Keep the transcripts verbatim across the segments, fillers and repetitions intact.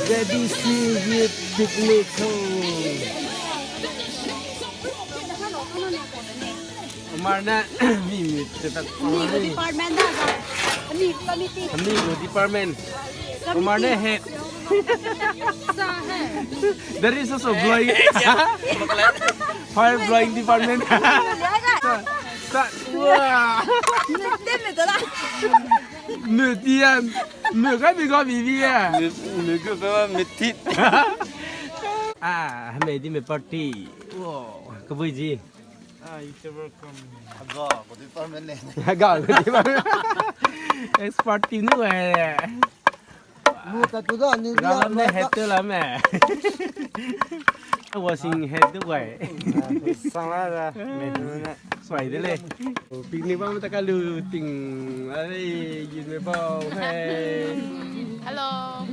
K B C Youth Picnic ho. Omar ne mi mi te tak. Ami gu department da. Ami committee. Ami gu department. Omar ne head. Sa he. There is also blowing. Fire blowing department. Sa, sa, wa. Neu ti an, neu kai bi ga bi bi e. Neu, neu gu pe ma metit. Ah, hame di me party. Wow, kabui ji. Ah, YouTuber come. Aga, ko department ne. Aga, ko department. Expert team nu e. Mu ka tu da, ni ga lam ne head tu lam e. Washing head tu gai. Sang la da, me tu ne. Suai de lei. Picnic bam ta ka lu ting. Are, yin me bau, hey. Hello.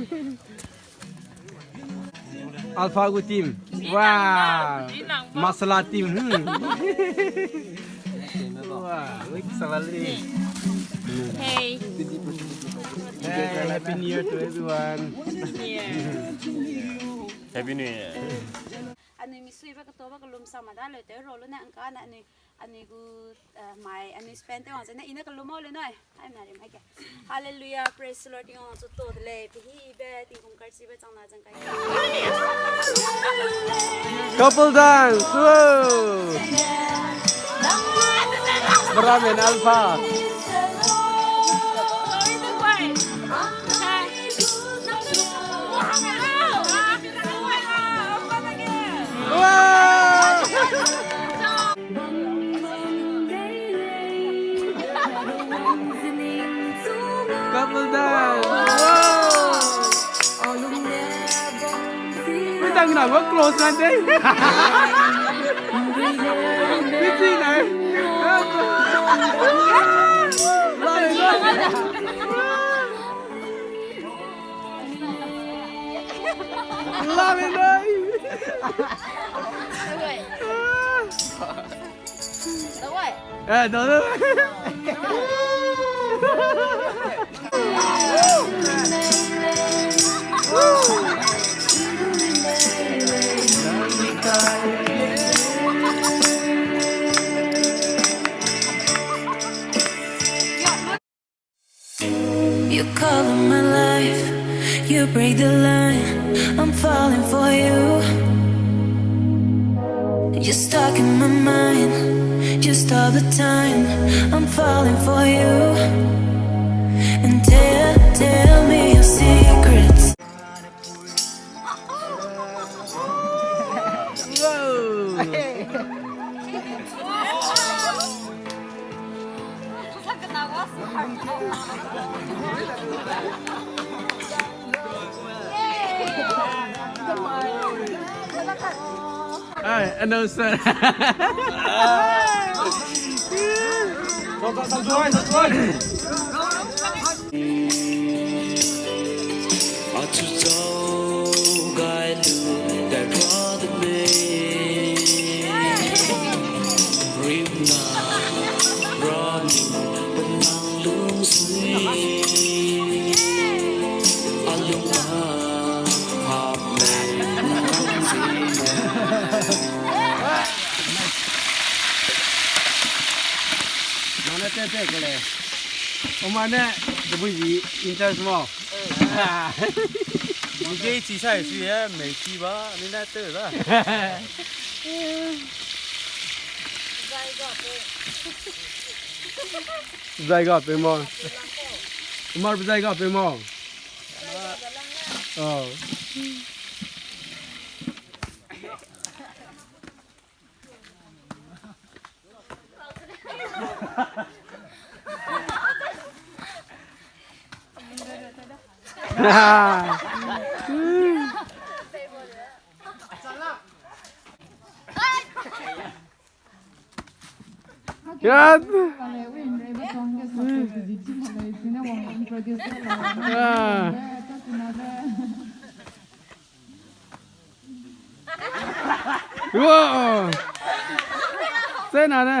Alpha gu team. Wow. Masala team. Hmm. Wow, wait, salad ni. Hey. Hey, Happy New Year to everyone. Happy New Year. Happy New Year. Anui misuibe ketobe kelum sama da leu te ro lu ne angka ne anui, anui gu, eh, mai, anui spend te wang zene ine kelum o le noi. Ai, mari mai ke. Hallelujah, praise the Lord, Tingwang chu to de lei, pehibe, tingkum karchibe chang na jang kai. Couple dance, whoa! Brahmin Alpha. Couple dance. Wow. Ui, tang na, close man de. Ui, chi na. Love it, love it. Eh, no, no. You color my life, you break the line. I'm falling for you. You're stuck in my mind, just all the time. I'm falling for you. And tell, tell me your secrets. Wow. Ai, announcer. Mane te te ko le. O mane, de bui bi in charge mo. Ni ge chi sai si e, mei chi ba, ni na te da. Zai ga pe mo. Umar pe zai ga pe mo. Oh. Yan. Ah. Wow! Sena ne.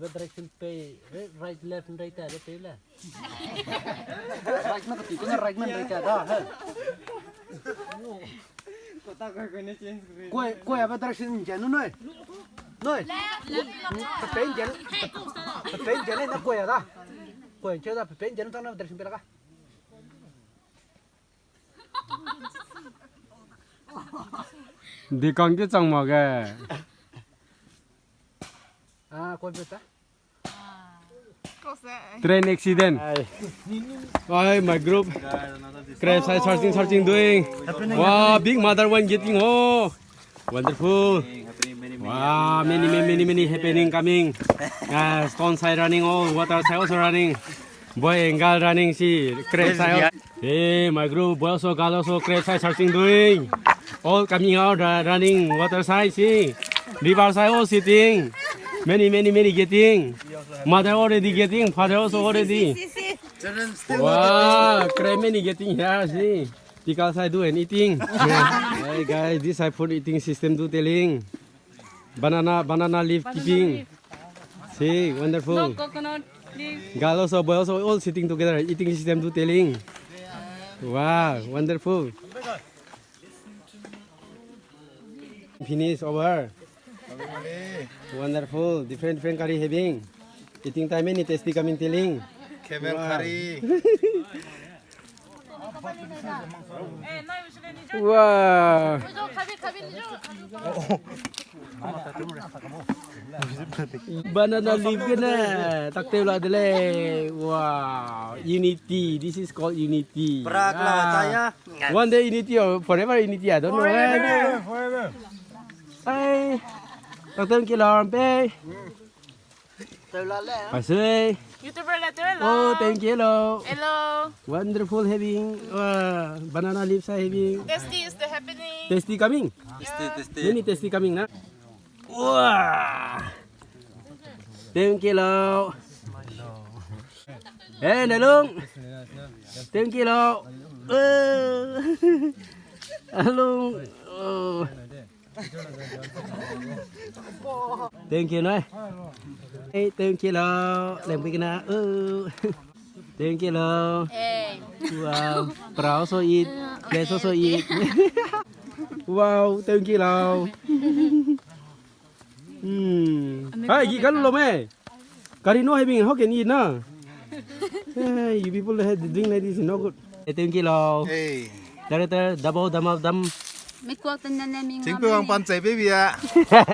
Kuaibe direction pei, eh, right, left, right, left, pei le. Right na kati, kuna right na right da, he. Kuai, kuaibe direction nje nu noi. Noi. Pepen nje, pepen nje na kuai da. Kuai nche da, pepen nje nu tang na direction pei la ka. Di kang ke chang ma ge. Ah, kau pe ta. Train accident. Hi, my group. Crabs are searching, searching, doing. Wow, big mother one getting. Oh, wonderful. Wow, many, many, many, many happening coming. Uh, stone side running, all water side also running. Boy and girl running, see, crab side. Hey, my group, boy also, girl also, crab side searching doing. All coming out, uh, running, water side, see. River side all sitting. Many, many, many getting. Mother already getting, father also already. Wow, crab many getting here, see. Tikal side do and eating. Hey guys, this side food eating system do telling. Banana, banana leaf keeping. See, wonderful. No coconut leaf. Girl also, boy also, all sitting together, eating system do telling. Wow, wonderful. Finish over. Wonderful. Different, different curry having. Eating time, any tasty coming telling. Camel curry. Wow. Banana leaf gene, tak teu la de lei. Wow, unity. This is called unity. Prak la ta ya. One day unity or forever unity, I don't know. Forever, forever. Ai, tak teu ki la pe. Asei. YouTuber la tulo. Oh, thank you lo. Hello. Wonderful having, uh, banana leaves are having. Tasty is the happening. Tasty coming. Tasty, tasty. Many tasty coming na. Wow. Thank you lo. Eh, Nalung. Thank you lo. Eh. Alung. Oh. Thank you, noi. Hey, thank you lo. Lem pi kena. Oh. Thank you lo. Hey. Wow. Proud so eat. Bless so eat. Wow, thank you lo. Hmm. Hai, gi kan lo me. Curry no having, how can eat na? Hey, you people have to drink like this, no good. Hey, thank you lo. Hey. Tere tere, double, double, dam. Mi kuak ten ne mi. Ting pe wang pan chai baby ya.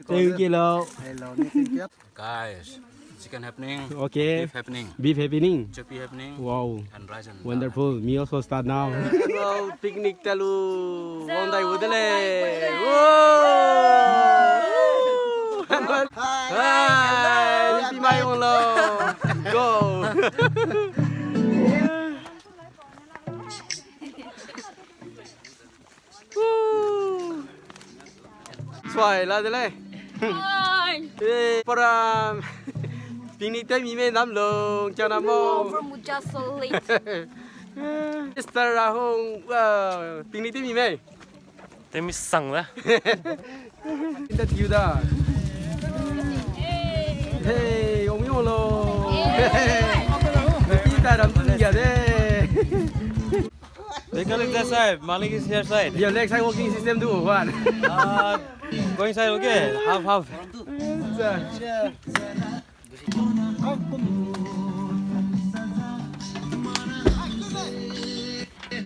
Thank you lo. Hello, ni ting pe. Guys, chicken happening. Okay. Beef happening. Beef happening. Chopi happening. Wow. And rice and dal. Wonderful. Me also start now. Wow, picnic talu. Wang dai wu de lei. Wow. Hi. Hi. Pi mai wang lo. Go. Woo. Suai la de lei. Hi. Eh, para picnic te mi mei nam lo, kia nam mo. From Muja Solid. Mister Rahong, uh, picnic te mi mei. Te mi sang da. Interview da. Hey, ong yong lo. Hey. Ti ta ram tu ning ya de. Take a look that side. Malik is here side. Your legs are working system do what? Uh, going side, okay. Half, half.